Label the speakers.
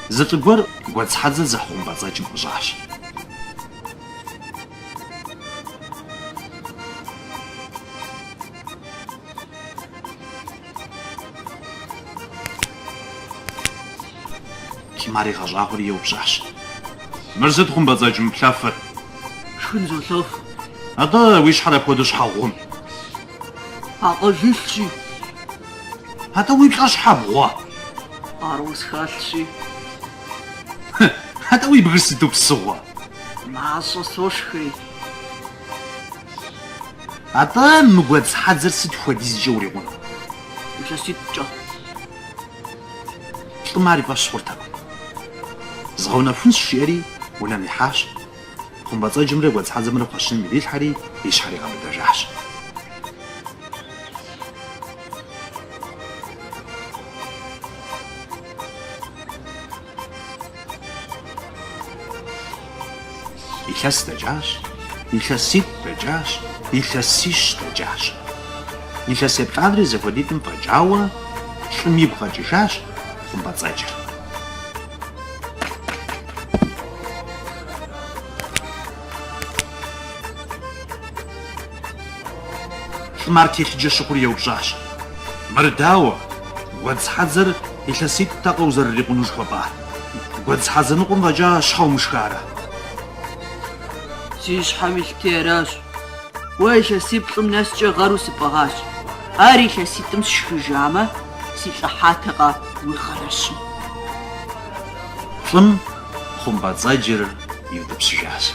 Speaker 1: Зы лӏы гуэр гуэдз хьэдзэ зыхь хъумпӏэцӏэджым ӏущӏащ. Лӏым ар игъэщӏагъуэри еупщӏащ. Мыр сыт хъумпӏэцӏэдж мы плъэфыр?
Speaker 2: Шхын золъэф.
Speaker 1: Атӏэ уи щхьэр апхуэдэу щхьэ гъум?
Speaker 2: Акъыл илъщи.
Speaker 1: Атӏэ уи плӏэр щхьэ бгъуэ?
Speaker 2: Къару схэлъщи.
Speaker 1: Атӏэ уи бгыр сыту псыгъуэ?
Speaker 2: Мащӏэ сошхри.
Speaker 1: Атӏэ мы гуэдз хьэдзэр сыт хуэдизкӏэ урикъуну?
Speaker 2: Илъэситӏкӏэ.
Speaker 1: Лӏым ар и фӏэщ хъуртэкъым. Згъэунэхунщ, жиӏэри унэм ихьащ. Хъумпӏэцӏэджымрэ гуэдз хьэдзэмрэ кхъуэщыным ирилъхьэри и щхьэр игъэбыдэжащ. Илъэс дэкӏащ, илъэситӏ дэкӏащ, илъэсищ дэкӏащ. Илъэс еплӏанэр и зэхуэдитӏым фӏэкӏауэ, лӏым игу къэкӏыжащ хъумпӏэцӏэджыр. Лӏым ар телъыджэ щыхъури еупщӏащ. Мыр дауэ? Гуэдз хьэдзэр илъэситӏтэкъэ узэрырикъуну жыхуэпӏар? Гуэдз хьэдзэ ныкъуэм фӏэкӏа щхьэ умышхарэ?
Speaker 2: Си щхьэм илъти аращ. Уэ илъэсиплӏым нэскӏэ гъэру сыпӏыгъащ. Ар илъэситӏым сшхыжамэ, силӏыхьатэкъэ уи гъэрэщым.
Speaker 1: Лӏым хъумпӏэцӏэджыр иутӏыпщыжащ.